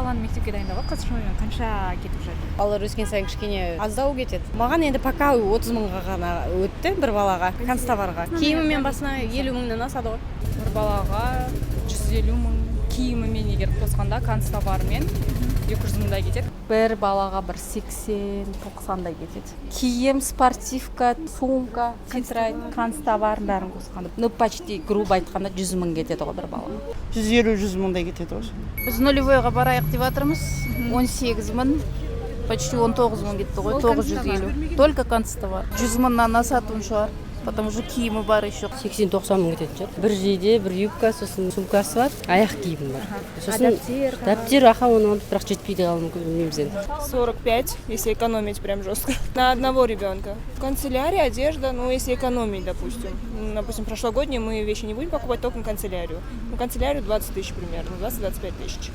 Баланы мектепке дайындауға қазір шамамен қанша кетіп жатыр? Балалар өскен сайын кішкене аздау кетеді. Маған енді пока 30 мыңға ғана өтті бір балаға, канцтоварға. Киімімен басына 50 мыңнан асады ғой. Бір балаға 150 мың, киімімен егер қосқанда, канцтоварымен 200 мыңдай кетеді. Бір балаға бір 80-90-дай кетеді. Киім, спортивка, сумка, тетрадь, канцтовар, бәрін қосқанда, ну, почти, грубо айтқанда, 100 мың кетеді ғой бір балаға. 150, 100 мыңдай кетеді ғой. Біз нулевойға барайық деп жатырмыз. 18 мың, почти 19 мың кетті ғой, 950. Только канцтовар. 100 мыңнан асатын шығар, потому что киімі бар еще. 80-90 мың кететін шығар. Бір жейде, бір юбка, сосын сумкасы бар, аяқ киімі бар, сосын Дәптер. Дәптер, аха, оны алып, бірақ жетпей де қалуы мүмкін, білмейміз енді. 45, если экономить прям жестко. На одного ребенка. Канцелярия, одежда, ну, если экономить, допустим. Допустим, прошлогодние мы вещи не будем покупать, только канцелярию. Ну, канцелярию 20 тысяч примерно, 20-25 тысяч.